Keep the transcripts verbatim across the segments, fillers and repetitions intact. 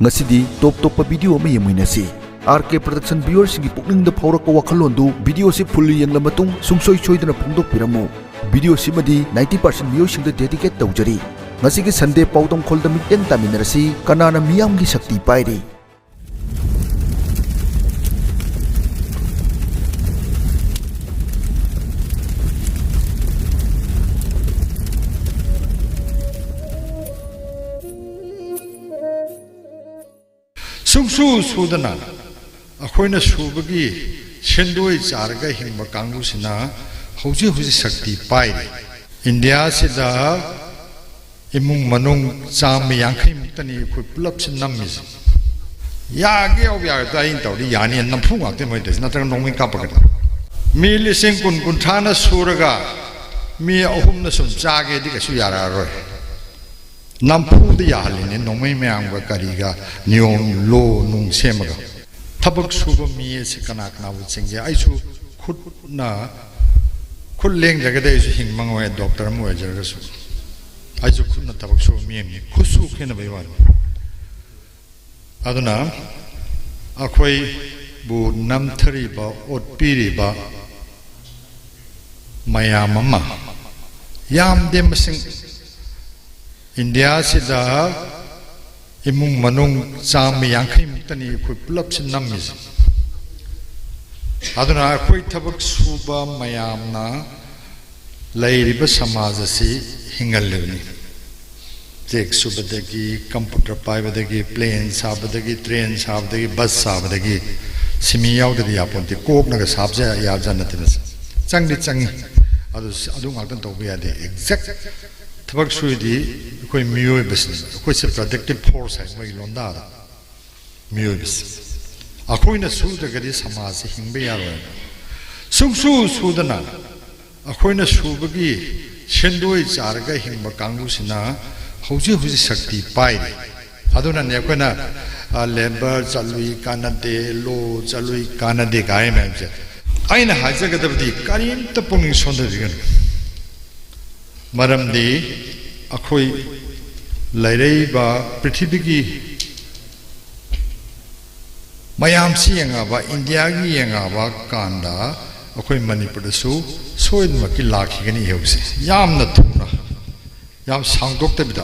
ꯉꯁꯤꯗꯤ ꯇꯣꯞ ꯇꯣꯞꯄ ꯚꯤꯗꯤꯑꯣ ꯑꯃ ꯌꯦꯡꯃꯤꯟꯅꯁꯤ꯫ ꯑꯥꯔ ꯀꯦ ꯄ꯭ꯔꯗꯛꯁꯟ ꯚ꯭ꯌꯨꯋꯔꯁꯤꯡꯒꯤ ꯄꯨꯛꯅꯤꯡꯗ ꯐꯥꯎꯔꯛꯄ ꯋꯥꯈꯜꯂꯣꯟꯗꯨ ꯚꯤꯗꯤꯑꯣꯁꯤ ꯐꯨꯜ ꯌꯦꯡꯂ ꯃꯇꯨꯡ ꯁꯨꯡꯁꯣꯏ ꯁꯣꯏꯗꯅ ꯐꯣꯡꯗꯣꯛꯄꯤꯔꯝꯃꯨ꯫ ꯚꯤꯗꯤꯑꯣꯁꯤꯃꯗꯤ ꯅꯥꯏꯟꯇꯤ ꯄꯥꯔꯁꯦꯟ ꯃꯤꯑꯣꯏꯁꯤꯡꯗ ꯗꯦꯗꯤꯀꯦꯠ ꯇꯧꯖꯔꯤ꯫ ꯉꯁꯤꯒꯤ ꯁꯟꯗꯦ ꯄꯥꯎꯗꯝꯈꯣꯜꯗ ꯃꯤꯠꯌꯦꯡ ꯇꯥꯃꯤꯟꯅꯔꯁꯤ, ꯀꯅꯥꯅ ꯃꯤꯌꯥꯝꯒꯤ ꯁꯛꯇꯤ ꯄꯥꯏꯔꯤ? ꯁꯨꯡꯁꯨ ꯁꯨꯗꯅ ꯑꯩꯈꯣꯏꯅ ꯁꯨꯕꯒꯤ ꯁꯦꯟꯗꯣꯏ ꯆꯥꯔꯒ ꯍꯤꯡꯕ ꯀꯥꯡꯕꯨꯁꯤꯅ ꯍꯧꯖꯤꯛ ꯍꯧꯖꯤꯛ ꯁꯛꯇꯤ ꯄꯥꯏꯔꯤ꯫ ꯏꯟꯗꯤꯌꯥꯁꯤꯗ ꯏꯃꯨꯡ ꯃꯅꯨꯡ ꯆꯥꯝꯃ ꯌꯥꯡꯈꯩ ꯃꯨꯛꯇꯅꯤ ꯑꯩꯈꯣꯏ ꯄꯨꯂꯞꯁꯤ ꯅꯝꯃꯤꯁꯦ꯫ ꯌꯥꯒꯦ ꯌꯥꯎꯕ ꯌꯥꯔꯗꯤ ꯑꯩꯅ ꯇꯧꯔꯗꯤ ꯌꯥꯅꯤ, ꯅꯝꯐꯨ ꯉꯥꯛꯇ ꯃꯣꯏ ꯇꯧꯔꯤꯁꯦ, ꯅꯠꯇ꯭ꯔꯒ ꯅꯣꯡꯃꯩ ꯀꯥꯞꯄꯛꯀꯅꯤ꯫ ꯃꯤ ꯂꯤꯁꯤꯡ ꯀꯨꯟ ꯀꯨꯟꯊ꯭ꯔꯥꯅ ꯁꯨꯔꯒ ꯃꯤ ꯑꯍꯨꯝꯅ ꯁꯨꯝ ꯆꯥꯒꯦꯗꯤ ꯀꯩꯁꯨ ꯌꯥꯔꯛꯑꯔꯣꯏ꯫ ꯅꯝꯐꯨꯗ ꯌꯥꯍꯜꯂꯤꯅꯦ, ꯅꯣꯡꯃꯩ ꯃꯌꯥꯝꯒ ꯀꯔꯤꯒ ꯅꯤꯌꯣꯝ ꯂꯣ ꯅꯨꯡ ꯁꯦꯝꯃꯒ꯫ ꯊꯕꯛ ꯁꯨꯕ ꯃꯤ ꯑꯁꯤ ꯀꯅꯥ ꯀꯅꯥꯕꯨ ꯆꯤꯡꯒꯦ? ꯑꯩꯁꯨ ꯈꯨꯠꯅ, ꯈꯨꯠ ꯂꯦꯡꯗ꯭ꯔꯒꯗꯤ ꯑꯩꯁꯨ ꯍꯤꯡꯕ ꯉꯝꯃꯣꯏ, ꯗꯣꯛꯇꯔ ꯑꯃ ꯑꯣꯏꯖꯔꯒꯁꯨ꯫ ꯑꯩꯁꯨ ꯈꯨꯠꯅ ꯊꯕꯛ ꯁꯨꯕ ꯃꯤ ꯑꯃꯅꯤ, ꯈꯨꯠꯁꯨ ꯈꯦꯠꯅꯕꯩ ꯋꯥꯅꯤ꯫ ꯑꯗꯨꯅ ꯑꯩꯈꯣꯏꯕꯨ ꯅꯝꯊꯔꯤꯕ, ꯑꯣꯠꯄꯤꯔꯤꯕ ꯃꯌꯥꯝ ꯑꯃ, ꯌꯥꯝꯗꯦ ꯃꯁꯤꯡ, ꯏꯟꯗꯤꯌꯥꯁꯤꯗ ꯏꯃꯨꯡ ꯃꯅꯨꯡ ꯆꯥꯝꯃ ꯌꯥꯡꯈꯩ ꯃꯨꯛꯇꯅꯤ ꯑꯩꯈꯣꯏ ꯄꯨꯂꯞꯁꯤ ꯅꯝꯃꯤꯁꯦ꯫ ꯑꯗꯨꯅ ꯑꯩꯈꯣꯏ ꯊꯕꯛ ꯁꯨꯕ ꯃꯌꯥꯝꯅ ꯂꯩꯔꯤꯕ ꯁꯃꯥꯖ ꯑꯁꯤ ꯍꯤꯡꯍꯜꯂꯤꯕꯅꯤ꯫ ꯆꯦꯛ ꯁꯨꯕꯗꯒꯤ, ꯀꯝꯄ꯭ꯌꯨꯇꯔ ꯄꯥꯏꯕꯗꯒꯤ, ꯄ꯭ꯂꯦꯟ ꯁꯥꯕꯗꯒꯤ, ꯇ꯭ꯔꯦꯟ ꯁꯥꯕꯗꯒꯤ, ꯕꯁ ꯁꯥꯕꯗꯒꯤ, ꯁꯤꯃꯤ ꯌꯥꯎꯗꯗꯤ ꯌꯥꯄꯣꯟꯇꯦ꯫ ꯀꯣꯛꯅꯒ ꯁꯥꯕꯁꯦ ꯌꯥꯕꯖꯥꯠ ꯅꯠꯇꯦ ꯃꯁꯤ꯫ ꯆꯪꯗꯤ ꯆꯪꯉꯤ꯫ ꯑꯗꯨ, ꯑꯗꯨ ꯉꯥꯛꯇꯪ ꯇꯧꯕ ꯌꯥꯗꯦ꯫ ꯑꯦꯛꯖꯦꯛ ꯊꯕꯛ ꯁꯨꯔꯤꯗꯤ ꯑꯩꯈꯣꯏ ꯃꯤꯑꯣꯏꯕꯁꯤꯅꯤ꯫ ꯑꯩꯈꯣꯏꯁꯦ ꯄ꯭ꯔꯗꯛꯇꯤꯞ ꯐꯣꯔꯁ ꯍꯥꯏ ꯃꯣꯏꯒꯤ ꯂꯣꯟꯗꯥꯗ꯫ ꯃꯤꯑꯣꯏꯕꯁꯤ ꯑꯩꯈꯣꯏꯅ ꯁꯨꯗ꯭ꯔꯒꯗꯤ ꯁꯃꯥꯖꯁꯤ ꯍꯤꯡꯕ ꯌꯥꯔꯣꯏ꯫ ꯁꯨꯡꯁꯨ ꯁꯨꯗꯅ ꯑꯩꯈꯣꯏꯅ ꯁꯨꯕꯒꯤ ꯁꯦꯟꯗꯣꯏ ꯆꯥꯔꯒ ꯍꯤꯡꯕ ꯀꯥꯡꯕꯨꯁꯤꯅ ꯍꯧꯖꯤꯛ ꯍꯧꯖꯤꯛ ꯁꯛꯇꯤ ꯄꯥꯏꯔꯤ꯫ ꯑꯗꯨꯅꯅꯦ ꯑꯩꯈꯣꯏꯅ, ꯑ, ꯂꯦꯕꯔ ꯆꯠꯂꯨꯏ ꯀꯥꯟꯅꯗꯦ, ꯂꯣ ꯆꯠꯂꯨꯏ ꯀꯥꯟꯅꯗꯦ ꯀꯥꯏ ꯃꯌꯥꯝꯁꯦ꯫ ꯑꯩꯅ ꯍꯥꯏꯖꯒꯗꯕꯗꯤ ꯀꯔꯤꯝꯇ ꯄꯨꯛꯅꯤꯡ ꯁꯣꯟꯊꯕꯤꯒꯅꯨ꯫ ꯃꯔꯝꯗꯤ ꯑꯩꯈꯣꯏ ꯂꯩꯔꯛꯏꯕ ꯄ꯭ꯔꯤꯊꯤꯕꯤꯒꯤ ꯃꯌꯥꯝꯁꯤ ꯌꯦꯡꯉꯕ, ꯏꯟꯗꯤꯌꯥꯒꯤ ꯌꯦꯡꯉꯕ ꯀꯥꯟꯗ ꯑꯩꯈꯣꯏ ꯃꯅꯤꯄꯨꯔꯗꯁꯨ ꯁꯣꯏꯗꯅꯃꯛꯀꯤ ꯂꯥꯛꯈꯤꯒꯅꯤ ꯍꯥꯏꯕꯁꯦ ꯌꯥꯝꯅ ꯊꯨꯅ, ꯌꯥꯝ ꯁꯥꯡꯗꯣꯛꯇꯕꯤꯗ꯫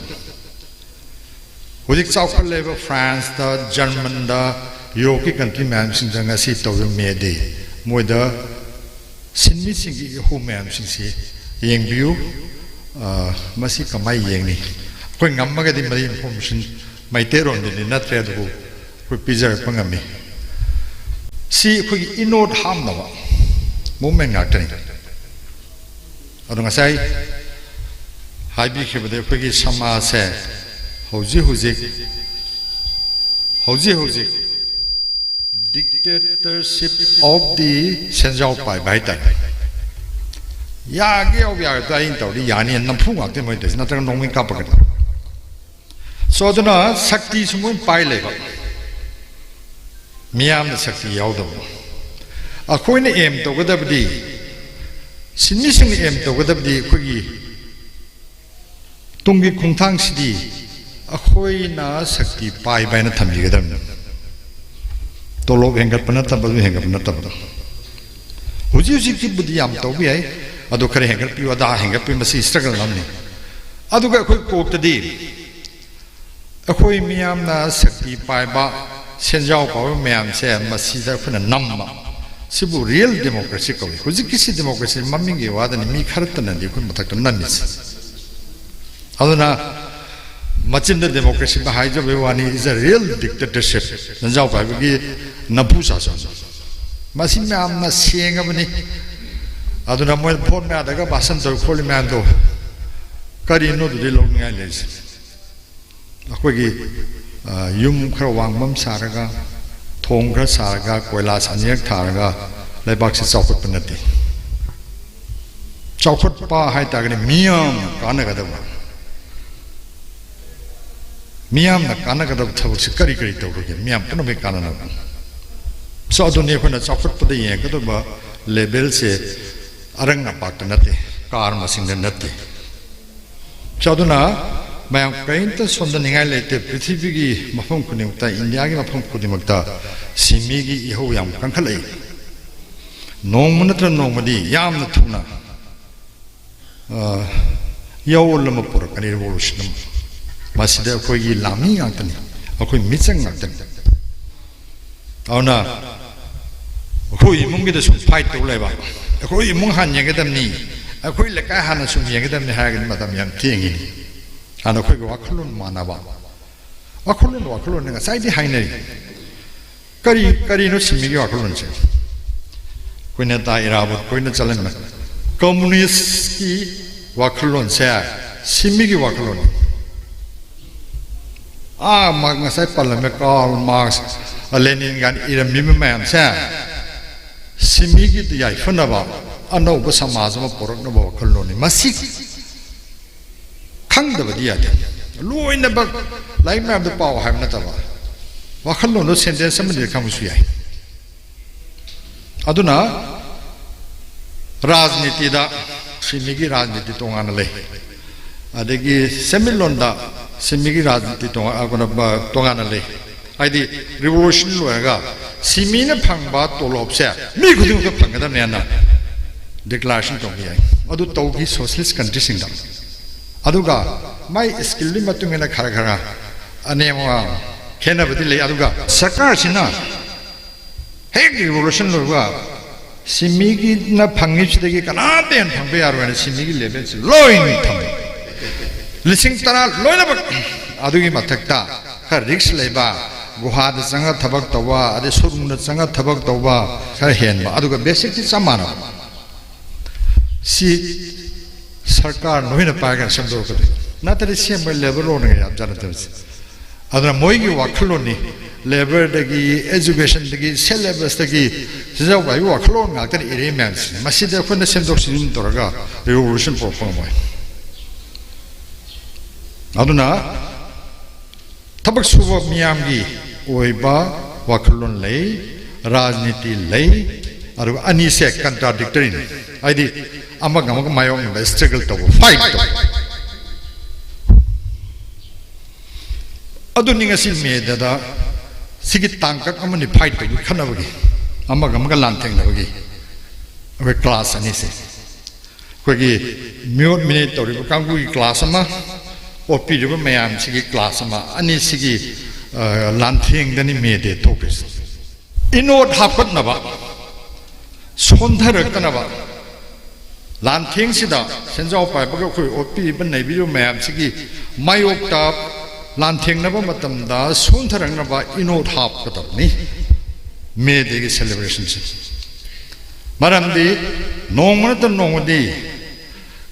ꯍꯧꯖꯤꯛ ꯆꯥꯎꯈꯠꯂꯤꯕ ꯐ꯭ꯔꯥꯟꯁꯇ, ꯖꯔꯃꯟꯗ, ꯌꯨꯔꯣꯞꯀꯤ ꯀꯟꯇ꯭ꯔꯤ ꯃꯌꯥꯝꯁꯤꯡꯗ ꯉꯁꯤ ꯇꯧꯔꯤꯕ ꯃꯦ ꯗꯦ, ꯃꯣꯏꯗ ꯁꯤꯟꯃꯤꯁꯤꯡꯒꯤ ꯏꯍꯨ ꯃꯌꯥꯝꯁꯤꯡꯁꯤ ꯌꯦꯡꯕꯤꯌꯨ꯫ ꯑ, ꯃꯁꯤ ꯀꯃꯥꯏꯅ ꯌꯦꯡꯅꯤ? ꯑꯩꯈꯣꯏ ꯉꯝꯃꯒꯗꯤ ꯃꯗꯨ ꯏꯟꯐꯣꯔꯃꯦꯁꯟ ꯃꯩꯇꯩꯔꯣꯟꯗꯗꯤ ꯅꯠꯇ꯭ꯔꯦ, ꯑꯗꯨꯕꯨ ꯑꯩꯈꯣꯏ ꯄꯤꯖꯔꯛꯄ ꯉꯝꯃꯤ꯫ ꯁꯤ ꯑꯩꯈꯣꯏꯒꯤ ꯏꯅꯣꯠ ꯍꯥꯞꯅꯕ ꯃꯨꯞꯃꯦꯟ ꯉꯥꯛꯇꯅꯤ꯫ ꯑꯗꯣ ꯉꯁꯥꯏ ꯍꯥꯏꯕꯤꯈꯤꯕꯗ ꯑꯩꯈꯣꯏꯒꯤ ꯁꯃꯥꯖꯁꯦ ꯍꯧꯖꯤꯛ ꯍꯧꯖꯤꯛ, ꯍꯧꯖꯤꯛ ꯍꯧꯖꯤꯛ dictatorship of the ꯁꯦꯟꯖꯥꯎ ꯄꯥꯏꯕ ꯍꯥꯏꯇꯥꯔꯦ꯫ ꯌꯥꯒꯦ ꯌꯥꯎ ꯌꯥꯒꯗ꯭ꯔꯥ ꯑꯩꯅ ꯇꯧꯔꯗꯤ ꯌꯥꯅꯤ, ꯅꯝꯐꯨ ꯉꯥꯛꯇꯅꯤ ꯃꯣꯏꯅ ꯇꯧꯔꯤꯁꯦ, ꯅꯠꯇ꯭ꯔꯒ ꯅꯣꯡꯃꯩ ꯀꯥꯞꯄꯛꯀꯅꯤ꯫ So ꯑꯗꯨꯅ ꯁꯛꯇꯤꯁꯨ ꯃꯣꯏ ꯄꯥꯏ ꯂꯩꯕ, ꯃꯤꯌꯥꯝꯅ ꯁꯛꯇꯤ ꯌꯥꯎꯗꯕ꯫ ꯑꯩꯈꯣꯏꯅ ꯑꯦꯝ ꯇꯧꯒꯗꯕꯗꯤ, ꯁꯤꯟꯃꯤꯁꯤꯡꯅ ꯑꯦꯝ ꯇꯧꯒꯗꯕꯗꯤ ꯑꯩꯈꯣꯏꯒꯤ ꯇꯨꯡꯒꯤ ꯈꯣꯡꯊꯥꯡꯁꯤꯗꯤ ꯑꯩꯈꯣꯏꯅ ꯁꯛꯇꯤ ꯄꯥꯏꯕ ꯍꯥꯏꯅ ꯊꯝꯕꯤꯒꯗꯕꯅꯤ꯫ ꯇꯣꯂꯣꯞ ꯍꯦꯟꯒꯠꯄ ꯅꯠꯇꯕ, ꯑꯗꯨ ꯍꯦꯟꯒꯠꯄ ꯅꯠꯇꯕꯗꯣ꯫ ꯍꯧꯖꯤꯛ ꯍꯧꯖꯤꯛꯀꯤꯕꯨꯗꯤ ꯌꯥꯝ ꯇꯧꯕ ꯌꯥꯏ, ꯑꯗꯨ ꯈꯔ ꯍꯦꯟꯒꯠꯄꯤꯌꯨ, ꯑꯗꯥ ꯍꯦꯟꯒꯠꯄꯤꯌꯨ, ꯃꯁꯤ struggle ꯑꯃꯅꯤ꯫ ꯑꯗꯨꯒ ꯑꯩꯈꯣꯏ ꯀꯣꯛꯇꯗꯤ ꯑꯩꯈꯣꯏ ꯃꯤꯌꯥꯝꯅ ꯁꯛꯇꯤ ꯄꯥꯏꯕ, ꯁꯦꯟꯖꯥꯎ ꯄꯥꯏꯕ ꯃꯌꯥꯝꯁꯦ ꯃꯁꯤꯗ ꯑꯩꯈꯣꯏꯅ ꯅꯝꯕ, ꯁꯤꯕꯨ real democracy ꯀꯧꯏ꯫ ꯍꯧꯖꯤꯛꯀꯤꯁꯤ democracy ꯃꯃꯤꯡꯒꯤ ꯋꯥꯗꯅꯤ, ꯃꯤ ꯈꯔꯇꯅꯗꯤ ꯑꯩꯈꯣꯏ ꯃꯊꯛꯇ ꯅꯝꯃꯤꯁꯦ꯫ ꯑꯗꯨꯅ ꯃꯆꯤꯟꯗ democracy ꯍꯥꯏꯖꯕꯒꯤ ꯋꯥꯅꯤ, is a real dictatorship꯫ ꯁꯦꯟꯖꯥꯎ ꯄꯥꯏꯕꯒꯤ ꯅꯝꯐꯨ ꯁꯥꯁꯟ꯫ ꯃꯁꯤ ꯃꯌꯥꯝꯅ ꯁꯦꯡꯉꯕꯅꯤ꯫ ꯑꯗꯨꯅ ꯃꯣꯏ ꯚꯣꯠ ꯃꯌꯥꯗꯒ ꯚꯥꯁꯟ ꯇꯧ ꯈꯣꯠꯂꯤ ꯃꯌꯥꯝꯗꯣ ꯀꯔꯤꯅꯣ ꯑꯗꯨꯗꯤ ꯂꯧꯅꯤꯡꯉꯥꯏ ꯂꯩꯔꯤꯁꯦ? ꯑꯩꯈꯣꯏꯒꯤ, ꯑ, ꯌꯨꯝ ꯈꯔ ꯋꯥꯡꯕ ꯑꯃ ꯁꯥꯔꯒ, ꯊꯣꯡ ꯈꯔ ꯁꯥꯔꯒ, ꯀꯣꯏꯂꯥꯁ ꯑꯅꯤꯔꯛ ꯊꯥꯔꯒ ꯂꯩꯕꯥꯛꯁꯤ ꯆꯥꯎꯈꯠꯄ ꯅꯠꯇꯦ꯫ ꯆꯥꯎꯈꯠꯄ ꯍꯥꯏꯇꯥꯔꯒꯗꯤ ꯃꯤꯌꯥꯝꯅ ꯀꯥꯟꯅꯒꯗꯕ, ꯃꯤꯌꯥꯝꯅ ꯀꯥꯟꯅꯒꯗꯕ ꯊꯕꯛꯁꯤ ꯀꯔꯤ ꯀꯔꯤ ꯇꯧꯔꯒꯦ? ꯃꯤꯌꯥꯝ ꯄꯨꯝꯅꯃꯛ ꯀꯥꯟꯅꯅꯕ꯫ So ꯑꯗꯨꯅꯤ ꯑꯩꯈꯣꯏꯅ ꯆꯥꯎꯈꯠꯄꯗ ꯌꯦꯡꯒꯗꯕ levelꯁꯦ ꯑꯔꯪ ꯑꯄꯥꯛꯇ ꯅꯠꯇꯦ, ꯀꯥꯔ ꯃꯁꯤꯡꯗ ꯅꯠꯇꯦ꯫ So ꯑꯗꯨꯅ ꯃꯌꯥꯝ ꯀꯔꯤꯝꯇ ꯁꯣꯟꯊꯅꯤꯡꯉꯥꯏ ꯂꯩꯇꯦ꯫ ꯄ꯭ꯔꯤꯊꯤꯕꯤꯒꯤ ꯃꯐꯝ ꯈꯨꯗꯤꯡꯃꯛꯇ, ꯏꯟꯗꯤꯌꯥꯒꯤ ꯃꯐꯝ ꯈꯨꯗꯤꯡꯃꯛꯇ ꯁꯤꯃꯤꯒꯤ ꯏꯍꯧ ꯌꯥꯝ ꯀꯟꯈꯠꯂꯛꯏ꯫ ꯅꯣꯡꯃ ꯅꯠꯇ꯭ꯔ ꯅꯣꯡꯃꯗꯤ ꯌꯥꯝꯅ ꯊꯨꯅ, ꯑ, ꯌꯧꯜ ꯑꯃ ꯄꯨꯔꯛꯀꯅꯤ, revolution ꯑꯃ꯫ ꯃꯁꯤꯗ ꯑꯩꯈꯣꯏꯒꯤ ꯂꯥꯟꯃꯤ ꯉꯥꯛꯇꯅꯤ, ꯑꯩꯈꯣꯏ ꯃꯤꯆꯪ ꯉꯥꯛꯇꯅꯤ꯫ ꯑꯗꯨꯅ ꯑꯩꯈꯣꯏ ꯏꯃꯨꯡꯒꯤꯗ ꯁꯨꯝ fight ꯇꯧ ꯂꯩꯕ, ꯑꯩꯈꯣꯏ ꯏꯃꯨꯡ ꯍꯥꯟꯅ ꯌꯦꯡꯒꯗꯕꯅꯤ, ꯑꯩꯈꯣꯏ ꯂꯩꯀꯥꯏ ꯍꯥꯟꯅ ꯁꯨꯝ ꯌꯦꯡꯒꯗꯕꯅꯤ ꯍꯥꯏꯔꯒꯗꯤ ꯃꯇꯝ ꯌꯥꯝ ꯊꯦꯡꯉꯤꯅꯤ꯫ ꯍꯥꯟꯅ ꯑꯩꯈꯣꯏꯒꯤ ꯋꯥꯈꯜꯂꯣꯟ ꯃꯥꯟꯅꯕ, ꯋꯥꯈꯜꯂꯣꯟ, ꯋꯥꯈꯜꯂꯣꯟꯅꯤ ꯉꯁꯥꯏꯗꯤ ꯍꯥꯏꯅꯔꯤ꯫ ꯀꯔꯤ, ꯀꯔꯤꯅꯣ ꯁꯤꯃꯤꯒꯤ ꯋꯥꯈꯜꯂꯣꯟꯁꯦ? ꯑꯩꯈꯣꯏꯅ ꯇꯥ ꯏꯔꯥꯕꯣꯠ ꯑꯩꯈꯣꯏꯅ ꯆꯠꯍꯟꯕ communist ꯀꯤ ꯋꯥꯈꯜꯂꯣꯟꯁꯦ ꯁꯤꯃꯤꯒꯤ ꯋꯥꯈꯜꯂꯣꯟꯅꯤ꯫ ꯑꯥ, ꯃꯥ ꯉꯁꯥꯏ ꯄꯜꯂꯝꯃꯦ, Karl Marx, Lenin ꯒꯥꯏꯅ ꯏꯔꯝꯃꯤꯕ ꯃꯌꯥꯝꯁꯦ ꯁꯤꯃꯤꯒꯤꯗ ꯌꯥꯏꯐꯅꯕ ꯑꯅꯧꯕ ꯁꯃꯥꯖ ꯑꯃ ꯄꯨꯔꯛꯅꯕ ꯋꯥꯈꯜꯂꯣꯟꯅꯤ꯫ ꯃꯁꯤ ꯈꯪꯗꯕꯗꯤ ꯌꯥꯗꯦ꯫ ꯂꯣꯏꯅꯃꯛ ꯂꯥꯏꯔꯤꯛ ꯃꯌꯥꯝꯗꯣ ꯄꯥꯎ ꯍꯥꯏꯕ ꯅꯠꯇꯕ, ꯋꯥꯈꯜꯂꯣꯟꯗꯣ sentence ꯑꯃꯅꯤ ꯈꯪꯕꯁꯨ ꯌꯥꯏ꯫ ꯑꯗꯨꯅ ꯔꯥꯖꯅꯤꯇꯤꯗ ꯁꯤꯃꯤꯒꯤ ꯔꯥꯖꯅꯤꯇꯤ ꯇꯣꯉꯥꯟꯅ ꯂꯩ, ꯑꯗꯒꯤ ꯁꯦꯟꯃꯤꯠꯂꯣꯟꯗ ꯁꯤꯃꯤꯒꯤ ꯔꯥꯖꯅꯤꯇꯤ ꯇꯣꯉꯥꯟ-, ꯑ, ꯀꯩꯅꯣ, ꯑ, ꯇꯣꯉꯥꯟꯅ ꯂꯩ꯫ ꯍꯥꯏꯗꯤ revolution ꯂꯣꯏꯔꯒ ꯁꯤꯃꯤꯅ ꯐꯪꯕ ꯇꯣꯂꯣꯞꯁꯦ ꯃꯤ ꯈꯨꯗꯤꯡꯃꯛꯇ ꯐꯪꯒꯗꯕꯅꯦꯅ declaration ꯇꯧꯕ ꯌꯥꯏ꯫ ꯑꯗꯨ ꯇꯧꯈꯤ socialist country ꯁꯤꯡꯗ꯫ ꯑꯗꯨꯒ ꯃꯥꯏ skill ꯗꯨꯒꯤ ꯃꯇꯨꯡ ꯏꯟꯅ ꯈꯔ ꯈꯔ ꯑꯅꯦꯝ ꯑꯋꯥꯡ ꯈꯦꯠꯅꯕꯗꯤ ꯂꯩ꯫ ꯑꯗꯨꯒ ꯁꯔꯀꯥꯔꯁꯤꯅ ꯍꯦꯛ revolution ꯂꯣꯏꯕ ꯁꯤꯃꯤꯒꯤꯅ ꯐꯪꯉꯤꯁꯤꯗꯒꯤ ꯀꯅꯥꯝꯇ ꯍꯦꯟꯅ ꯐꯪꯕ ꯌꯥꯔꯣꯏꯅ ꯁꯤꯃꯤꯒꯤ level ꯁꯤ ꯂꯣꯏꯅ ꯊꯝꯃꯤ꯫ ꯂꯤꯁꯤꯡ ꯇꯔꯥ ꯂꯣꯏꯅꯃꯛ꯫ ꯑꯗꯨꯒꯤ ꯃꯊꯛꯇ ꯈꯔ risk ꯂꯩꯕ, ꯒꯨꯍꯥꯗ ꯆꯪꯉ ꯊꯕꯛ ꯇꯧꯕ, ꯑꯗꯩ ꯁꯨꯔꯨꯡꯗ ꯆꯪꯉ ꯊꯕꯛ ꯇꯧꯕ ꯈꯔ ꯍꯦꯟꯕ, ꯑꯗꯨꯒ basic ꯇꯤ ꯆꯞ ꯃꯥꯟꯅꯕ꯫ ꯁꯤ ꯁꯔꯀꯥꯔ ꯅꯣꯏꯅ ꯄꯥꯏꯔꯒ ꯁꯦꯝꯗꯣꯔꯛꯀꯗꯣꯏꯅꯤ, ꯅꯠꯇ꯭ꯔꯗꯤ ꯁꯦꯝꯕ labour ꯂꯣꯟꯅꯒ ꯌꯥꯝ ꯆꯥꯟꯅꯗꯕꯁꯦ꯫ ꯑꯗꯨꯅ ꯃꯣꯏꯒꯤ ꯋꯥꯈꯜꯂꯣꯟꯅꯤ, labour ꯗꯒꯤ, education ꯗꯒꯤ, syllabus ꯇꯒꯤ ꯁꯤꯖꯧꯕ ꯍꯥꯏꯕ ꯋꯥꯈꯜꯂꯣꯟ ꯉꯥꯛꯇꯅꯤ ꯏꯔꯩ ꯃꯌꯥꯝꯁꯤꯅꯤ꯫ ꯃꯁꯤꯗꯤ ꯑꯩꯈꯣꯏꯅ ꯁꯦꯝꯗꯣꯛ ꯁꯦꯝꯖꯤꯟ ꯇꯧꯔꯒ revolution ꯄꯨꯔꯛꯄ ꯉꯝꯃꯣꯏ꯫ ꯑꯗꯨꯅ ꯊꯕꯛ ꯁꯨꯕ ꯃꯤꯌꯥꯝꯒꯤ ꯑꯣꯏꯕ ꯋꯥꯈꯜꯂꯣꯟ ꯂꯩ, ꯔꯥꯖꯅꯤꯇꯤ ꯂꯩ, ꯑꯗꯨꯒ ꯑꯅꯤꯁꯦ contradictory ꯅꯤ꯫ ꯍꯥꯏꯗꯤ ꯑꯃꯒ ꯑꯃꯒ ꯃꯥꯌꯣꯛꯅꯕ struggle ꯇꯧꯕ, fight ꯇꯧꯕ꯫ ꯑꯗꯨꯅꯤ ꯉꯁꯤ ꯃꯦꯗꯗ ꯁꯤꯒꯤ ꯇꯥꯡꯀꯛ ꯑꯃꯅꯤ ꯐꯥꯏꯠ ꯇꯧꯕꯒꯤ, ꯈꯠꯅꯕꯒꯤ, ꯑꯃꯒ ꯑꯃꯒ ꯂꯥꯟꯊꯦꯡꯅꯕꯒꯤ꯫ ꯑꯩꯈꯣꯏ ꯀ꯭ꯂꯥꯁ ꯑꯅꯤꯁꯦ, ꯑꯩꯈꯣꯏꯒꯤ ꯃꯤꯑꯣꯠ ꯃꯤꯅꯩ ꯇꯧꯔꯤꯕ ꯀꯥꯡꯕꯨꯒꯤ ꯀ꯭ꯂꯥꯁ ꯑꯃ, ꯑꯣꯠꯄꯤꯔꯤꯕ ꯃꯌꯥꯝꯁꯤꯒꯤ ꯀ꯭ꯂꯥꯁ ꯑꯃ, ꯑꯅꯤꯁꯤꯒꯤ, ꯑ, ꯂꯥꯟꯊꯦꯡꯗꯅꯤ ꯃꯦꯗꯦ ꯊꯣꯛꯈ꯭ꯔꯤꯁꯦ꯫ ꯏꯅꯣꯠ ꯍꯥꯞꯀꯠꯅꯕ, ꯁꯣꯟꯊꯔꯛꯇꯅꯕ, ꯂꯥꯟꯊꯦꯡꯁꯤꯗ ꯁꯦꯟꯖꯥꯎ ꯄꯥꯏꯕꯒ ꯑꯩꯈꯣꯏ ꯑꯣꯠꯄꯤꯔꯤꯕ ꯅꯩꯕꯤꯔꯤꯕ ꯃꯌꯥꯝꯁꯤꯒꯤ ꯃꯥꯌꯣꯛꯇ ꯂꯥꯟꯊꯦꯡꯅꯕ ꯃꯇꯝꯗ ꯁꯣꯟꯊꯔꯛꯅꯕ ꯏꯅꯣꯠ ꯍꯥꯞꯀꯗꯕꯅꯤ ꯃꯦ ꯗꯦꯒꯤ ꯁꯦꯂꯦꯕ꯭ꯔꯦꯁꯟꯁꯦ꯫ ꯃꯔꯝꯗꯤ ꯅꯣꯡꯃ ꯅꯠꯇ ꯅꯣꯡꯃꯗꯤ,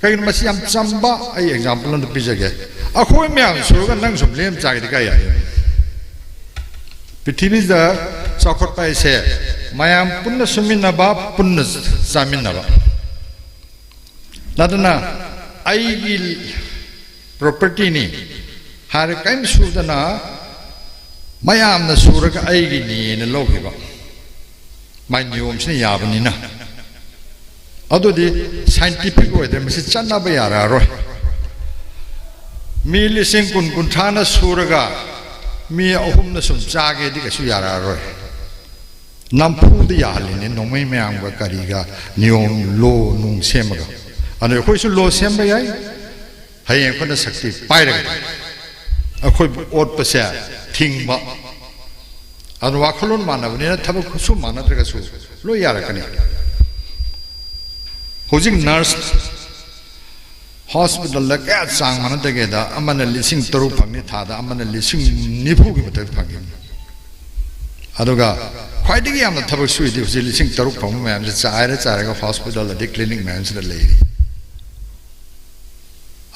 ꯀꯩꯒꯤꯅꯣ, ꯃꯁꯤ ꯌꯥꯝ ꯆꯝꯕ ꯑꯩ ꯑꯦꯛꯖꯥꯝꯄꯜ ꯑꯃ ꯄꯤꯖꯒꯦ꯫ ꯑꯩꯈꯣꯏ ꯃꯌꯥꯝ ꯁꯨꯔꯒ ꯅꯪ ꯁꯨꯝ ꯂꯦꯝ ꯆꯥꯒꯦꯗꯤ ꯀꯥꯏ ꯌꯥꯏ? ꯄ꯭ꯔꯤꯊꯤꯕꯤꯗ ꯆꯥꯎꯈꯠꯄ ꯍꯥꯏꯁꯦ ꯃꯌꯥꯝ ꯄꯨꯟꯅ ꯁꯨꯃꯤꯟꯅꯕ, ꯄꯨꯟꯅ ꯆꯥꯃꯤꯟꯅꯕ꯫ ꯑꯗꯨꯅ ꯑꯩꯒꯤ ꯄ꯭ꯔꯣꯄꯔꯇꯤꯅꯤ ꯍꯥꯏꯔ ꯀꯔꯤꯝ ꯁꯨꯗꯅ ꯃꯌꯥꯝꯅ ꯁꯨꯔꯒ ꯑꯩꯒꯤꯅꯦꯅ ꯂꯧꯈꯤꯕ꯫ ꯃꯥꯏ ꯅꯤꯌꯣꯝꯁꯤꯅ ꯌꯥꯕꯅꯤꯅ꯫ ꯑꯗꯨꯗꯤ ꯁꯥꯏꯟꯇꯤꯐꯤꯛ ꯑꯣꯏꯗ꯭ꯔꯦ, ꯃꯁꯤ ꯆꯠꯅꯕ ꯌꯥꯔꯛꯑꯔꯣꯏ꯫ ꯃꯤ ꯂꯤꯁꯤꯡ ꯀꯨꯟ ꯀꯨꯟꯊ꯭ꯔꯥꯅ ꯁꯨꯔꯒ ꯃꯤ ꯑꯍꯨꯝꯅ ꯁꯨꯝ ꯆꯥꯒꯦꯗꯤ ꯀꯩꯁꯨ ꯌꯥꯔꯛꯑꯔꯣꯏ꯫ ꯅꯝꯐꯨꯗ ꯌꯥꯍꯜꯂꯤꯅꯦ, ꯅꯣꯡꯃꯩ ꯃꯌꯥꯝꯒ ꯀꯔꯤꯒ ꯅꯤꯌꯣꯝ ꯂꯣ ꯅꯨꯡ ꯁꯦꯝꯃꯒ꯫ ꯑꯗꯨ ꯑꯩꯈꯣꯏꯁꯨ ꯂꯣ ꯁꯦꯝꯕ ꯌꯥꯏ, ꯍꯌꯦꯡ ꯑꯩꯈꯣꯏꯅ ꯁꯛꯇꯤ ꯄꯥꯏꯔꯒ ꯑꯩꯈꯣꯏꯕꯨ ꯑꯣꯠꯄꯁꯦ ꯊꯤꯡꯕ꯫ ꯑꯗꯨ ꯋꯥꯈꯜꯂꯣꯟ ꯃꯥꯟꯅꯕꯅꯤꯅ ꯊꯕꯛꯁꯨ ꯃꯥꯟꯅꯗ꯭ꯔꯒꯁꯨ ꯂꯣꯏ ꯌꯥꯔꯛꯀꯅꯤ꯫ ꯍꯧꯖꯤꯛ ꯅꯔꯁ ꯍꯣꯁꯄꯤꯇꯥꯜꯗ ꯀꯌꯥ ꯆꯥꯡ ꯃꯥꯟꯅꯗꯒꯦꯗ, ꯑꯃꯅ ꯂꯤꯁꯤꯡ ꯇꯔꯨꯛ ꯐꯪꯅꯤ ꯊꯥꯗ, ꯑꯃꯅ ꯂꯤꯁꯤꯡ ꯅꯤꯐꯨꯒꯤ ꯃꯊꯛ ꯐꯪꯒꯅꯤ꯫ ꯑꯗꯨꯒ ꯈ꯭ꯋꯥꯏꯗꯒꯤ ꯌꯥꯝꯅ ꯊꯕꯛ ꯁꯨꯏꯗꯤ ꯍꯧꯖꯤꯛ ꯂꯤꯁꯤꯡ ꯇꯔꯨꯛ ꯐꯪꯕ ꯃꯌꯥꯝꯁꯦ ꯆꯥꯏꯔ ꯆꯥꯏꯔꯒ ꯍꯣꯁꯄꯤꯇꯥꯜ ꯑꯗꯩ ꯀ꯭ꯂꯤꯅꯤꯛ ꯃꯌꯥꯝꯁꯤꯗ ꯂꯩꯔꯤ꯫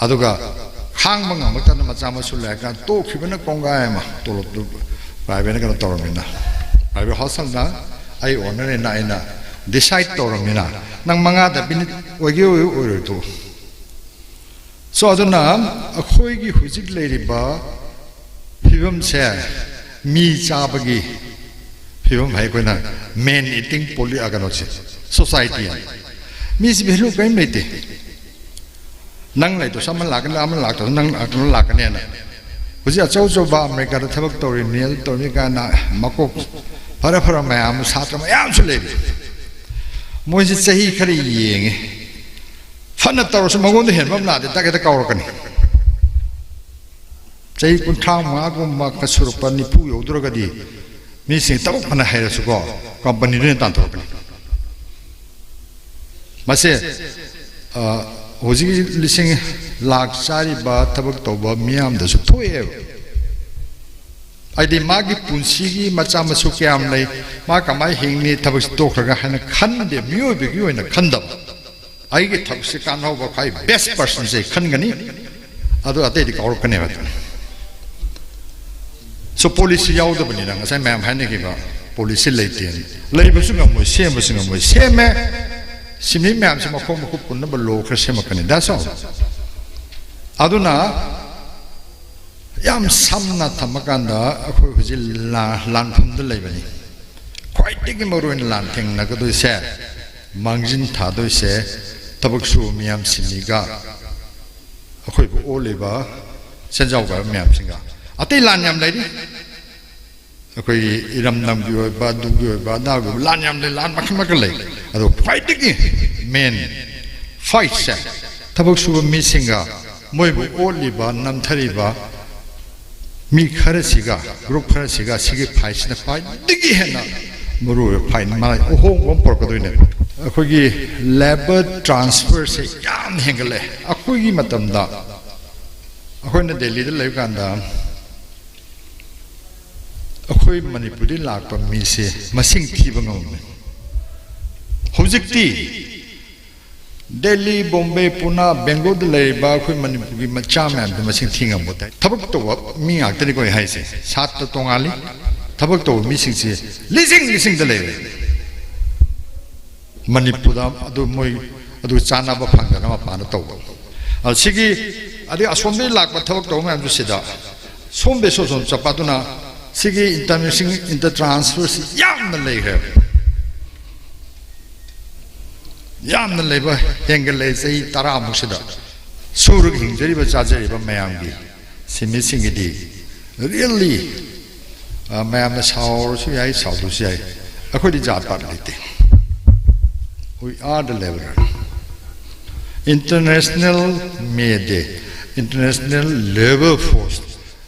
ꯑꯗꯨꯒ ꯈꯥꯡꯕ ꯉꯝꯃꯛꯇꯅ ꯃꯆꯥ ꯃꯁꯨ ꯂꯩꯔꯀꯥꯟꯗ ꯇꯣꯛꯈꯤꯕꯅ ꯀꯣꯡꯒꯥꯏ ꯑꯃ, ꯇꯣꯂꯣꯞꯇꯨ ꯄ꯭ꯔꯥꯏꯚꯦꯠꯅ ꯀꯩꯅꯣ ꯇꯧꯔꯝꯃꯤꯅ, ꯄ꯭ꯔꯥꯏꯚꯦꯠ ꯍꯣꯁꯇꯦꯜꯅ ꯑꯩ ꯑꯣꯅꯔꯦꯅ ꯑꯩꯅ ꯗꯤꯁꯥꯏꯠ ꯇꯧꯔꯝꯃꯤꯅ, ꯅꯪ ꯃꯉꯥꯗ ꯃꯤꯅꯤꯠ ꯑꯣꯏꯒꯦ ꯑꯣꯏ ꯑꯣꯏꯔꯣꯏ ꯇꯣꯛꯎ꯫ ꯁꯣ ꯑꯗꯨꯅ ꯑꯩꯈꯣꯏꯒꯤ ꯍꯧꯖꯤꯛ ꯂꯩꯔꯤꯕ ꯐꯤꯕꯝꯁꯦ ꯃꯤ ꯆꯥꯕꯒꯤ ꯐꯤꯕꯝ ꯍꯥꯏ, ꯑꯩꯈꯣꯏꯅ ꯃꯦꯟ ꯏꯇꯤꯡ ꯄꯣꯂꯤ-, ꯑ, ꯀꯩꯅꯣꯁꯦ, ꯁꯣꯁꯥꯏꯇꯤ ꯍꯥꯏ꯫ ꯃꯤꯁꯤ ꯚꯦꯂꯨ ꯀꯔꯤꯝ ꯂꯩꯇꯦ꯫ ꯅꯪ ꯂꯩꯇ꯭ꯔꯁꯨ ꯑꯃ ꯂꯥꯛꯀꯅꯤ, ꯑꯃ ꯂꯥꯛꯇ꯭ꯔꯁꯨ ꯅꯪ ꯂꯥꯛꯀꯅꯤꯅ꯫ ꯍꯧꯖꯤꯛ ꯑꯆꯧ ꯑꯆꯧꯕ ꯑꯃꯦꯔꯤꯀꯥꯗ ꯊꯕꯛ ꯇꯧꯔꯤ, ꯅꯦꯜ ꯇꯧꯔꯤ ꯀꯥꯏꯅ ꯃꯀꯣꯛ ꯐꯔ ꯐꯔ ꯃꯌꯥꯝ ꯑꯃ, ꯁꯥꯇ꯭ꯔ ꯃꯌꯥꯝꯁꯨ ꯂꯩꯔꯤ꯫ ꯃꯣꯏꯁꯤ ꯆꯍꯤ ꯈꯔ ꯌꯦꯡꯉꯤ, ꯐꯅ ꯇꯧꯔꯁꯨ ꯃꯉꯣꯟꯗ ꯍꯦꯟꯕ ꯑꯃ ꯂꯥꯛꯑꯗꯤ ꯇꯛ ꯍꯦꯛꯇ ꯀꯥꯎꯔꯛꯀꯅꯤ꯫ ꯆꯍꯤ ꯀꯨꯟꯊ꯭ꯔꯥ ꯃꯉꯥꯒꯨꯝꯕ ꯈꯔ ꯁꯨꯔꯛꯄ, ꯅꯤꯐꯨ ꯌꯧꯗ꯭ꯔꯒꯗꯤ ꯃꯤꯁꯤꯡ ꯊꯕꯛ ꯐꯅ ꯍꯩꯔꯁꯨꯀꯣ, ꯀꯝꯄꯅꯤꯗꯨꯅ ꯇꯥꯟꯊꯣꯔꯛꯀꯅꯤ꯫ ꯃꯁꯦ, ꯑ, ꯍꯧꯖꯤꯛ ꯂꯤꯁꯤꯡ ꯂꯥꯛ ꯆꯥꯔꯤꯕ ꯊꯕꯛ ꯇꯧꯕ ꯃꯤꯌꯥꯝꯗꯁꯨ ꯊꯣꯛꯑꯦꯕ꯫ ꯍꯥꯏꯗꯤ ꯃꯥꯒꯤ ꯄꯨꯟꯁꯤꯒꯤ ꯃꯆꯥ ꯃꯁꯨ ꯀꯌꯥꯝ ꯂꯩ, ꯃꯥ ꯀꯃꯥꯏꯅ ꯍꯤꯡꯅꯤ, ꯊꯕꯛꯁꯤ ꯇꯣꯛꯈ꯭ꯔꯒ ꯍꯥꯏꯅ ꯈꯟꯗꯦ, ꯃꯤꯑꯣꯏꯕꯒꯤ ꯑꯣꯏꯅ ꯈꯟꯗꯕ꯫ ꯑꯩꯒꯤ ꯊꯕꯛꯁꯤ ꯀꯥꯟꯅꯍꯧꯕ ꯈ꯭ꯋꯥꯏ best personꯁꯦ ꯈꯟꯒꯅꯤ, ꯑꯗꯨ ꯑꯇꯩꯗꯤ ꯀꯥꯎꯔꯛꯀꯅꯦꯕ꯫ So policy ꯌꯥꯎꯗꯕꯅꯤꯅ ꯉꯁꯥꯏ ꯃꯌꯥꯝ ꯍꯥꯏꯅꯈꯤꯕ policy ꯂꯩꯇꯦꯅ꯫ ꯂꯩꯕꯁꯨ ꯉꯝꯃꯣꯏ, ꯁꯦꯝꯕꯁꯨ ꯉꯝꯃꯣꯏ꯫ ꯁꯦꯝꯃꯦ, ꯁꯤꯟꯃꯤ ꯃꯌꯥꯝꯁꯤ ꯃꯈꯣꯡ ꯃꯈꯨꯠ ꯄꯨꯟꯅꯕ law ꯈꯔ ꯁꯦꯝꯃꯛꯀꯅꯤ꯫ That's all꯫ ꯑꯗꯨꯅ ꯌꯥꯝ ꯁꯝꯅ ꯊꯝꯃꯀꯥꯟꯗ ꯑꯩꯈꯣꯏ ꯍꯧꯖꯤꯛ ꯂꯥ-, ꯂꯥꯟꯐꯝꯗ ꯂꯩꯕꯅꯤ꯫ ꯈ꯭ꯋꯥꯏꯗꯒꯤ ꯃꯔꯨꯑꯣꯏꯅ ꯂꯥꯟꯊꯦꯡꯅꯒꯗꯣꯏꯁꯦ, ꯃꯥꯡꯖꯤꯟ ꯊꯥꯗꯣꯏꯁꯦ ꯊꯕꯛ ꯁꯨꯕ ꯃꯤꯌꯥꯝ ꯁꯤꯟꯃꯤꯒ ꯑꯩꯈꯣꯏꯕꯨ ꯑꯣꯜꯂꯤꯕ ꯁꯦꯟꯖꯥꯎ ꯄꯥꯏꯕ ꯃꯌꯥꯝꯁꯤꯡꯒ꯫ ꯑꯇꯩ ꯂꯥꯟ ꯌꯥꯝ ꯂꯩꯔꯤ꯫ ꯑꯩꯈꯣꯏꯒꯤ ꯏꯔꯝꯗꯝꯒꯤ ꯑꯣꯏꯕ, ꯑꯗꯨꯒꯤ ꯑꯣꯏꯕ, ꯑꯗꯥꯒꯤ ꯑꯣꯏꯕ ꯂꯥꯟ ꯌꯥꯝ ꯂꯩ, ꯂꯥꯟ ꯃꯈꯜ ꯃꯈꯜ ꯂꯩ꯫ ꯑꯗꯣ ꯈ꯭ꯋꯥꯏꯗꯒꯤ main fightꯁꯦ ꯊꯕꯛ ꯁꯨꯕ ꯃꯤꯁꯤꯡꯒ ꯃꯣꯏꯕꯨ ꯑꯣꯠꯂꯤꯕ, ꯅꯝꯊꯔꯤꯕ ꯃꯤ ꯈꯔꯁꯤꯒ, group ꯈꯔꯁꯤꯒ, ꯁꯤꯒꯤ fightꯁꯤꯅ ꯈ꯭ꯋꯥꯏꯗꯒꯤ ꯍꯦꯟꯅ ꯃꯔꯨꯑꯣꯏꯕ fight, ꯃꯥ ꯑꯍꯣꯡꯕ ꯑꯃ ꯄꯨꯔꯛꯀꯗꯣꯏꯅꯦꯕ꯫ ꯑꯩꯈꯣꯏꯒꯤ labour transferꯁꯦ ꯌꯥꯝ ꯍꯦꯟꯒꯠꯂꯦ꯫ ꯑꯩꯈꯣꯏꯒꯤ ꯃꯇꯝꯗ, ꯑꯩꯈꯣꯏꯅ ꯗꯦꯜꯂꯤꯗ ꯂꯩꯕ ꯀꯥꯟꯗ, ꯑꯩꯈꯣꯏ ꯃꯅꯤꯄꯨꯔꯗꯒꯤ ꯂꯥꯛꯄ ꯃꯤꯁꯦ ꯃꯁꯤꯡ ꯊꯤꯕ ꯉꯝꯃꯝꯃꯤ꯫ ꯍꯧꯖꯤꯛꯇꯤ ꯗꯦꯜꯂꯤ, ꯕꯣꯝꯕꯦ, ꯄꯨꯅꯥ, ꯕꯦꯡꯒ꯭ꯂꯣꯔꯗ ꯂꯩꯔꯤꯕ ꯑꯩꯈꯣꯏ ꯃꯅꯤꯄꯨꯔꯒꯤ ꯃꯆꯥ ꯃꯌꯥꯝꯗꯣ ꯃꯁꯤꯡ ꯊꯤ ꯉꯝꯕ ꯇꯥꯏ꯫ ꯊꯕꯛ ꯇꯧꯕ ꯃꯤ ꯉꯥꯛꯇꯅꯤꯀꯣ ꯑꯩ ꯍꯥꯏꯁꯦ, ꯁꯥꯇ꯭ꯔ ꯇꯣꯉꯥꯜꯂꯤ꯫ ꯊꯕꯛ ꯇꯧꯕ ꯃꯤꯁꯤꯡꯁꯦ ꯂꯤꯁꯤꯡ ꯂꯤꯁꯤꯡꯗ ꯂꯩꯔꯦ꯫ ꯃꯅꯤꯄꯨꯔꯗ ꯑꯗꯨ ꯃꯣꯏ ꯑꯗꯨ ꯆꯥꯅꯕ ꯐꯪꯗꯅ ꯃꯄꯥꯟꯗ ꯇꯧꯕ꯫ ꯑꯗꯨ ꯁꯤꯒꯤ, ꯑꯗꯩ ꯑꯁꯣꯝꯗꯒꯤ ꯂꯥꯛꯄ ꯊꯕꯛ ꯇꯧꯕ ꯃꯌꯥꯝꯁꯨ ꯁꯤꯗ ꯁꯣꯝꯗꯩ ꯁꯣꯝ ꯁꯣꯝ ꯆꯠꯄ꯫ ꯑꯗꯨꯅ ꯁꯤꯒꯤ inter-, inter transferꯁꯤ ꯌꯥꯝꯅ ꯂꯩꯈ꯭ꯔꯦꯕ꯫ ꯌꯥꯝꯅ ꯂꯩꯕ ꯍꯦꯟꯒꯠꯂꯛꯑꯦ ꯆꯍꯤ ꯇꯔꯥꯃꯨꯛꯁꯤꯗ꯫ ꯁꯨꯔꯒ ꯍꯤꯡꯖꯔꯤꯕ ꯆꯥꯖꯔꯤꯕ ꯃꯌꯥꯝꯒꯤ ꯁꯤꯟꯃꯤꯁꯤꯡꯒꯤꯗꯤ really, ꯑ, ꯃꯌꯥꯝꯅ ꯁꯥꯎꯔꯁꯨ ꯌꯥꯏ, ꯁꯥꯎꯗ꯭ꯔꯁꯨ ꯌꯥꯏ, ꯑꯩꯈꯣꯏꯗꯤ ꯖꯥꯠ ꯄꯥꯠ ꯂꯩꯇꯦ꯫ We are the laborer. International May Day, International Labour Force.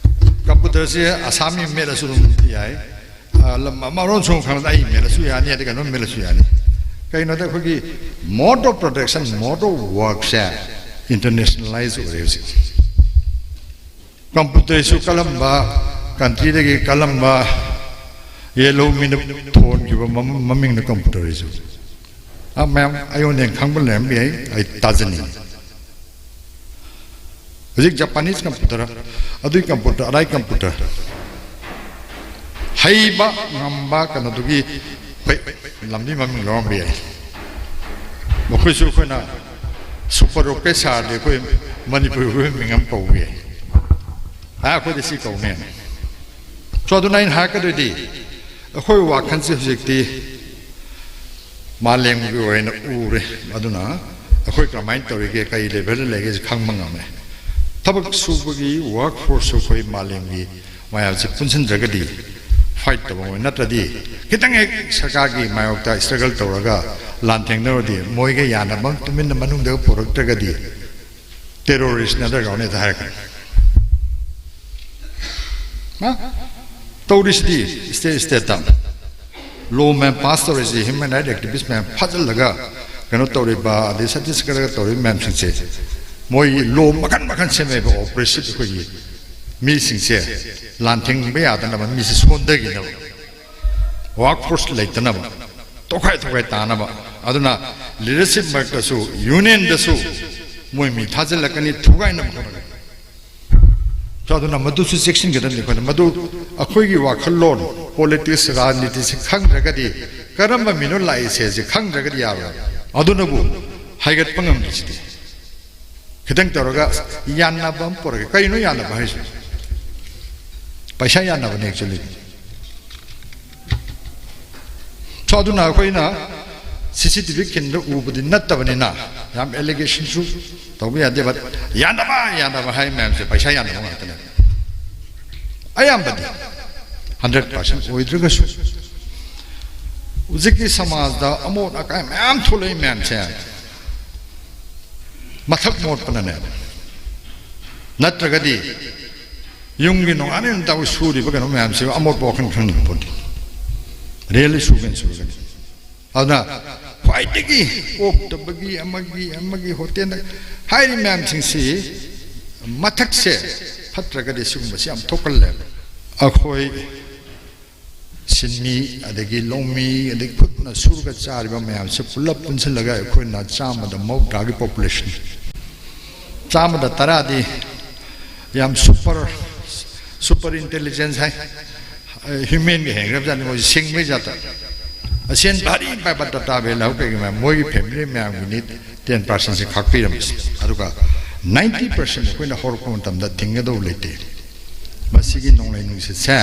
ꯀꯝꯄ꯭ꯌꯨꯇꯔꯁꯦ ꯑꯁꯥꯃꯤ ꯃꯦꯠꯂꯁꯨ ꯑꯗꯨꯝ ꯌꯥꯏ, ꯑ, ꯂꯝ ꯑꯃꯔꯣꯝ ꯁꯣꯝ ꯈꯪꯗ ꯑꯩ ꯃꯦꯠꯂꯁꯨ ꯌꯥꯅꯤ, ꯑꯗꯩ ꯀꯩꯅꯣꯝ ꯃꯦꯠꯂꯁꯨ ꯌꯥꯅꯤ꯫ ꯀꯩꯅꯣꯗ ꯑꯩꯈꯣꯏꯒꯤ mode of production, mode of workꯁꯦ internationalize ꯑꯣꯏꯔꯦ ꯍꯧꯖꯤꯛ꯫ ꯀꯝꯄ꯭ꯌꯨꯇꯔꯁꯨ ꯀꯜꯂꯝꯕ, ꯀꯟꯇ꯭ꯔꯤꯗꯒꯤ ꯀꯜꯂꯝꯕ ꯌꯦꯜꯍꯧ ꯃꯤꯅ ꯊꯣꯟꯈꯤꯕ ꯃꯃ-, ꯃꯃꯤꯡꯅ ꯀꯝꯄ꯭ꯌꯨꯇꯔꯁꯨ꯫ ꯑ, ꯃꯌꯥꯝ ꯑꯩꯉꯣꯟꯗ ꯍꯦꯟꯅ ꯈꯪꯕ ꯂꯩꯔꯝꯕ ꯌꯥꯏ, ꯑꯩ ꯇꯥꯖꯅꯤꯡꯉꯤ꯫ ꯍꯧꯖꯤꯛ ꯖꯄꯥꯅꯤꯁ ꯀꯝꯄ꯭ꯌꯨꯇꯔ, ꯑꯗꯨꯒꯤ ꯀꯝꯄ꯭ꯌꯨꯇꯔ, ꯑꯗꯥꯏ ꯀꯝꯄ꯭ꯌꯨꯇꯔ, ꯍꯩꯕ ꯉꯝꯕ ꯀꯩꯅꯣꯗꯨꯒꯤ ꯍꯣꯏ, ꯂꯝꯗꯤ ꯃꯃꯤꯡ ꯂꯧꯔꯝꯕ ꯌꯥꯏ꯫ ꯃꯈꯣꯏꯁꯨ ꯑꯩꯈꯣꯏꯅ ꯁꯨꯄꯔ ꯔꯣꯀꯦꯠ ꯁꯥꯔꯗꯤ ꯑꯩꯈꯣꯏ ꯃꯅꯤꯄꯨꯔꯒꯤ ꯑꯣꯏꯕ ꯃꯤꯡ ꯑꯃ ꯀꯧꯕ ꯌꯥꯏ꯫ ꯑ, ꯑꯩꯈꯣꯏꯗꯤ ꯁꯤ ꯀꯧꯅꯦ꯫ So, ꯑꯗꯨꯅ ꯑꯩꯅ ꯍꯥꯏꯔꯛꯀꯗꯣꯏꯗꯤ, ꯑꯩꯈꯣꯏ ꯋꯥꯈꯜꯁꯦ ꯍꯧꯖꯤꯛꯇꯤ ꯃꯥꯂꯦꯝꯒꯤ ꯑꯣꯏꯅ ꯎꯔꯦ꯫ ꯑꯗꯨꯅ ꯑꯩꯈꯣꯏ ꯀꯔꯝꯍꯥꯏꯅ ꯇꯧꯔꯤꯒꯦ, ꯀꯔꯤ ꯂꯦꯚꯦꯜꯗ ꯂꯩꯒꯦꯁꯦ ꯈꯪꯕ ꯉꯝꯃꯦ꯫ ꯊꯕꯛ ꯁꯨꯕꯒꯤ ꯋꯥꯔꯛ ꯐꯣꯔꯁꯁꯨ ꯑꯩꯈꯣꯏ ꯃꯥꯂꯦꯝꯒꯤ ꯃꯌꯥꯝꯁꯦ ꯄꯨꯟꯁꯤꯟꯗ꯭ꯔꯒꯗꯤ ꯐꯥꯏꯠ ꯇꯧꯕ ꯉꯝꯃꯣꯏ꯫ ꯅꯠꯇ꯭ꯔꯗꯤ ꯈꯤꯇꯪ ꯍꯦꯛ ꯁꯔꯀꯥꯔꯒꯤ ꯃꯥꯌꯣꯛꯇ ꯏꯁꯇ꯭ꯔꯒꯜ ꯇꯧꯔꯒ ꯂꯥꯟ ꯊꯦꯡꯅꯔꯗꯤ ꯃꯣꯏꯒ ꯌꯥꯅꯕ ꯇꯨꯃꯤꯟꯅ ꯃꯅꯨꯡꯗ ꯄꯨꯔꯛꯇ꯭ꯔꯒꯗꯤ ꯇꯦꯔꯣꯔꯤꯁꯅ ꯗꯔꯀꯥꯔꯅꯦꯗ ꯍꯥꯏꯔꯛꯀꯅꯤ꯫ ꯍꯥ? ꯇꯧꯔꯤꯁꯤꯗꯤ ꯁ꯭ꯇꯦꯠ ꯁ꯭ꯇꯦꯠꯇ ꯂꯣ ꯃꯌꯥꯝ ꯄꯥꯁ ꯇꯧꯔꯤꯁꯤ, ꯍ꯭ꯌꯨꯃꯦꯟ ꯔꯥꯏꯠ ꯑꯦꯛꯇꯤꯚꯤꯁ ꯃꯌꯥꯝ ꯐꯥꯖꯤꯜꯂꯒ ꯀꯩꯅꯣ ꯇꯧꯔꯤꯕ, ꯑꯗꯩ ꯁꯠꯇꯤꯁꯒꯔꯒ ꯇꯧꯔꯤꯕ ꯃꯌꯥꯝꯁꯤꯡꯁꯦ, ꯃꯣꯏ ꯂꯣ ꯃꯈꯟ ꯃꯈꯟ ꯁꯦꯝꯃꯦꯕ, ꯑꯣꯄ꯭ꯔꯦꯁꯤꯞ ꯑꯩꯈꯣꯏꯒꯤ ꯃꯤꯁꯤꯡꯁꯦ ꯂꯥꯟ ꯊꯤꯡꯕ ꯌꯥꯗꯅꯕ, ꯃꯤꯁꯦ ꯁꯣꯟꯊꯈꯤꯅꯕ꯫ ꯋꯥꯔꯛ ꯐꯣꯔꯁ ꯂꯩꯇꯅꯕ, ꯇꯣꯈꯥꯏ ꯇꯣꯈꯥꯏ ꯇꯥꯅꯕ꯫ ꯑꯗꯨꯅ ꯂꯤꯗꯔꯁꯤꯞ ꯃꯔꯛꯇꯁꯨ, ꯌꯨꯅꯤꯌꯟꯗꯁꯨ ꯃꯣꯏ ꯃꯤ ꯊꯥꯖꯤꯜꯂꯛꯀꯅꯤ, ꯊꯨꯒꯥꯏꯅꯕ ꯍꯣꯠꯅꯒꯅꯤ꯫ So, ꯑꯗꯨꯅ ꯃꯗꯨꯁꯨ ꯆꯦꯛꯁꯤꯟꯒꯗꯕꯅꯤ ꯑꯩꯈꯣꯏꯅ꯫ ꯃꯗꯨ ꯑꯩꯈꯣꯏꯒꯤ ꯋꯥꯈꯜꯂꯣꯟ, ꯄꯣꯂꯤꯇꯤꯛꯁ, ꯔꯥꯖꯅꯤꯇꯤꯁꯤ ꯈꯪꯗ꯭ꯔꯒꯗꯤ, ꯀꯔꯝꯕ ꯃꯤꯅꯣ ꯂꯥꯛꯏꯁꯦ ꯁꯤ ꯈꯪꯗ꯭ꯔꯒꯗꯤ ꯌꯥꯔꯣꯏ꯫ ꯑꯗꯨꯅꯕꯨ ꯍꯥꯏꯒꯠꯄ ꯉꯝꯗ꯭ꯔꯤꯁꯤꯗꯤ꯫ ꯈꯤꯇꯪ ꯇꯧꯔꯒ ꯌꯥꯟꯅꯕ ꯑꯃ ꯄꯨꯔꯛꯀꯦ꯫ ꯀꯩꯅꯣ ꯌꯥꯟꯅꯕ ꯍꯥꯏꯁꯦ? ꯄꯩꯁꯥ ꯌꯥꯟꯅꯕꯅꯦ actually꯫ So, ꯑꯗꯨꯅ ꯑꯩꯈꯣꯏꯅ ꯁꯤ ꯁꯤ ꯇꯤ ꯚꯤ ꯈꯤꯟꯗ ꯎꯕꯗꯤ ꯅꯠꯇꯕꯅꯤꯅ ꯌꯥꯝ ꯑꯦꯂꯤꯒꯦꯁꯟꯁꯨ ꯇꯧꯕ ꯌꯥꯗꯦ, but ꯌꯥꯟꯅꯕ, ꯌꯥꯟꯅꯕ ꯍꯥꯏ ꯃꯌꯥꯝꯁꯦ ꯄꯩꯁꯥ ꯌꯥꯟꯅꯕ ꯉꯥꯛꯇꯅꯦ꯫ ꯑꯌꯥꯝꯕꯗꯤ, ꯍꯟꯗ꯭ꯔꯦꯠ ꯄꯥꯔꯁꯦꯟ ꯑꯣꯏꯗ꯭ꯔꯒꯁꯨ, ꯍꯧꯖꯤꯛꯀꯤ ꯁꯃꯥꯖꯗ ꯑꯃꯣꯠ ꯑꯀꯥꯏ ꯃꯌꯥꯝ ꯊꯣꯛꯂꯛꯏ ꯃꯌꯥꯝꯁꯦ ꯃꯊꯛ ꯃꯣꯠꯄꯅꯅꯦ꯫ ꯅꯠꯇ꯭ꯔꯒꯗꯤ ꯌꯨꯝꯒꯤ ꯅꯣꯡꯉꯥꯟꯅ ꯅꯨꯃꯤꯠ ꯇꯥꯕ ꯁꯨꯔꯤꯕ ꯀꯩꯅꯣ ꯃꯌꯥꯝꯁꯤ ꯑꯃꯣꯠꯄ ꯋꯥꯈꯜ ꯈꯟꯕ ꯄꯣꯠꯇꯤ꯫ ꯔꯦꯜ ꯁꯨꯒꯦꯅ ꯁꯨꯔꯒꯅꯤ꯫ ꯑꯗꯨꯅ ꯈ꯭ꯋꯥꯏꯗꯒꯤ ꯑꯣꯛꯇꯕꯒꯤ, ꯑꯃꯒꯤ ꯑꯃꯒꯤ ꯍꯣꯇꯦꯜꯗ ꯍꯥꯏꯔꯤ ꯃꯌꯥꯝꯁꯤꯡꯁꯤ, ꯃꯊꯛꯁꯦ ꯐꯠꯇ꯭ꯔꯒꯗꯤ ꯁꯤꯒꯨꯝꯕꯁꯤ ꯌꯥꯝ ꯊꯣꯛꯀꯜꯂꯦ꯫ ꯑꯩꯈꯣꯏ ꯁꯤꯟꯃꯤ, ꯑꯗꯒꯤ ꯂꯧꯃꯤ, ꯑꯗꯒꯤ ꯈꯨꯠꯅ ꯁꯨꯔꯒ ꯆꯥꯔꯤꯕ ꯃꯌꯥꯝꯁꯦ ꯄꯨꯂꯞ ꯄꯨꯟꯁꯤꯜꯂꯒ ꯑꯩꯈꯣꯏꯅ ꯆꯥꯝꯃꯗ ꯃꯧꯗ꯭ꯔꯥꯒꯤ ꯄꯣꯄꯨꯂꯦꯁꯟ, ꯆꯥꯝꯃꯗ ꯇꯔꯥꯗꯤ ꯌꯥꯝ ꯁꯨꯄꯔ, ꯁꯨꯄꯔ ꯏꯟꯇꯦꯂꯤꯖꯦꯟꯁ ꯍꯥꯏ, ꯍ꯭ꯌꯨꯃꯦꯟꯒ ꯍꯦꯟꯈ꯭ꯔꯕꯖꯥꯠꯅꯤ꯫ ꯃꯣꯏꯁꯦ ꯁꯤꯡꯕꯩ ꯖꯥꯠꯇ꯫ ꯑꯁꯦꯟ ꯚꯥꯔꯤ ꯄꯥꯏꯕ ꯇꯥꯇꯥ ꯚꯦꯂꯥ ꯀꯩꯒꯤ ꯃꯌꯥꯝ, ꯃꯣꯏꯒꯤ ꯐꯦꯃꯤꯂꯤ ꯃꯌꯥꯝꯒꯤꯅꯤ ꯇꯦꯟ ꯄꯥꯔꯁꯦꯟꯁꯦ ꯈꯥꯛꯄꯤꯔꯝꯃꯤꯁꯦ꯫ ꯑꯗꯨꯒ ꯅꯥꯏꯟꯇꯤ ꯄꯥꯔꯁꯦꯟ ꯑꯩꯈꯣꯏꯅ ꯍꯧꯔꯛꯄ ꯃꯇꯝꯗ ꯊꯤꯡꯒꯗꯧꯕ ꯂꯩꯇꯦ꯫ ꯃꯁꯤꯒꯤ ꯅꯣꯡꯂꯩ ꯅꯨꯡꯁꯤꯠꯁꯦ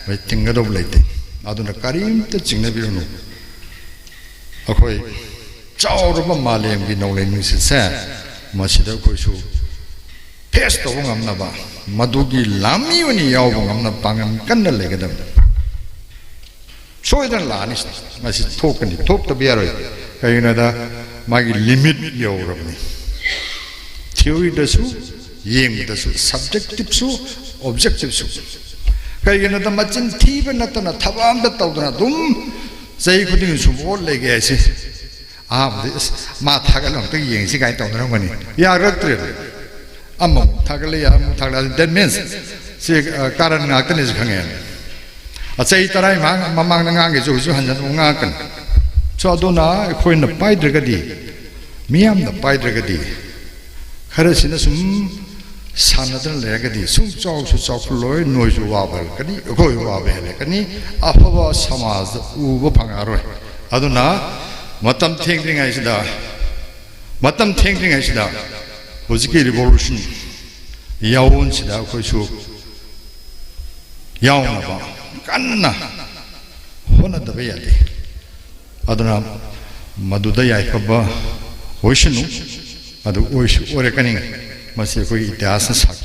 ꯃꯁꯤ ꯊꯤꯡꯒꯗꯧꯕ ꯂꯩꯇꯦ꯫ ꯑꯗꯨꯅ ꯀꯔꯤꯝꯇ ꯆꯤꯡꯅꯕꯤꯔꯨꯅꯨ꯫ ꯑꯩꯈꯣꯏ ꯆꯥꯎꯔꯕ ꯃꯥꯂꯦꯝꯒꯤ ꯅꯣꯡꯂꯩ ꯅꯨꯡꯁꯤꯠꯁꯦ ꯃꯁꯤꯗ ꯑꯩꯈꯣꯏꯁꯨ ꯐꯦꯁ ꯇꯧꯕ ꯉꯝꯅꯕ, ꯃꯗꯨꯒꯤ ꯂꯥꯟꯃꯤ ꯑꯣꯏꯅ ꯌꯥꯎꯕ ꯉꯝꯅꯕ ꯄꯥꯡꯒꯜ ꯀꯟꯅ ꯂꯩꯒꯗꯕꯅꯤ꯫ ꯁꯣꯏꯗꯅ ꯂꯥꯛꯑꯅꯤ꯫ ꯃꯁꯤ ꯊꯣꯛꯀꯅꯤ, ꯊꯣꯛꯇꯕ ꯌꯥꯔꯣꯏ꯫ ꯀꯩꯒꯤꯅꯣꯗ ꯃꯥꯒꯤ ꯂꯤꯃꯤꯠ ꯌꯧꯔꯕꯅꯤ꯫ ꯊꯤꯑꯣꯔꯤꯗꯁꯨ, ꯌꯦꯡꯕꯗꯁꯨ, ꯁꯕꯖꯦꯛꯇꯤꯞꯁꯨ, ꯑꯣꯕꯖꯦꯛꯇꯤꯞꯁꯨ꯫ ꯀꯩꯒꯤꯅꯣꯗ ꯃꯆꯤꯟ ꯊꯤꯕ ꯅꯠꯇꯅ ꯊꯕꯛ ꯑꯝꯇ ꯇꯧꯗꯅ ꯑꯗꯨꯝ ꯆꯍꯤ ꯈꯨꯗꯤꯡꯒꯤ ꯁꯨꯝ ꯑꯣꯠ ꯂꯩꯒꯦ ꯍꯥꯏꯁꯦ꯫ ꯑꯍꯥꯟꯕꯗꯤ ꯑꯁ ꯃꯥ ꯊꯥꯒꯠꯂ ꯑꯝꯇ ꯌꯦꯡꯁꯤ ꯀꯥꯏꯅ ꯇꯧꯅꯔꯝꯒꯅꯤ꯫ ꯌꯥꯔꯛꯇ꯭ꯔꯦꯕ꯫ ꯑꯃꯃꯨꯛ ꯊꯥꯒꯠꯂꯦ, ꯑꯃꯃꯨꯛ ꯊꯥꯒꯠꯂꯦ꯫ That means ꯁꯤ, ꯑ, ꯀꯥꯔꯟ ꯉꯥꯛꯇꯅꯦꯁꯨ ꯈꯪꯉꯦ꯫ ꯑ, ꯆꯍꯤ ꯇꯔꯥꯒꯤ ꯃꯃꯥꯡ-, ꯃꯃꯥꯡꯗ ꯉꯥꯡꯒꯦꯁꯨ ꯍꯧꯖꯤꯛ ꯍꯟꯖꯟ ꯑꯃꯨꯛ ꯉꯥꯡꯉꯛꯀꯅꯤ꯫ So ꯑꯗꯨꯅ ꯑꯩꯈꯣꯏꯅ ꯄꯥꯏꯗ꯭ꯔꯒꯗꯤ, ꯃꯤꯌꯥꯝꯅ ꯄꯥꯏꯗ꯭ꯔꯒꯗꯤ, ꯈꯔꯁꯤꯅ ꯁꯨꯝ ꯁꯥꯟꯅꯗꯅ ꯂꯩꯔꯒꯗꯤ ꯁꯨꯝ ꯆꯥꯎꯁꯨ ꯆꯥꯎꯈꯠꯂꯣꯏ, ꯅꯣꯏꯁꯨ ꯋꯥꯕ ꯍꯦꯜꯂꯛꯀꯅꯤ, ꯑꯩꯈꯣꯏꯁꯨ ꯋꯥꯕ ꯍꯦꯜꯂꯛꯀꯅꯤ, ꯑꯐꯕ ꯁꯃꯥꯖ ꯎꯕ ꯐꯪꯉꯔꯣꯏ꯫ ꯑꯗꯨꯅ ꯃꯇꯝ ꯊꯦꯡꯗ꯭ꯔꯤꯉꯩꯁꯤꯗ, ꯃꯇꯝ ꯊꯦꯡꯗ꯭ꯔꯤꯉꯩꯁꯤꯗ ꯍꯧꯖꯤꯛꯀꯤ ꯔꯤꯚꯣꯂꯨꯁꯟ ꯌꯥꯋꯣꯟꯁꯤꯗ ꯑꯩꯈꯣꯏꯁꯨ ꯌꯥꯎꯅꯕ ꯀꯟꯅ ꯍꯣꯠꯅꯗꯕ ꯌꯥꯗꯦ꯫ ꯑꯗꯨꯅ ꯃꯗꯨꯗ ꯌꯥꯏꯐꯕ ꯑꯣꯏꯁꯅꯨ, ꯑꯗꯨ ꯑꯣꯏꯁꯨ ꯑꯣꯏꯔꯛꯀꯅꯤ꯫ ꯃꯁꯤ ꯑꯩꯈꯣꯏꯒꯤ ꯏꯇꯤꯍꯥꯁꯅ ꯁꯥꯈꯤ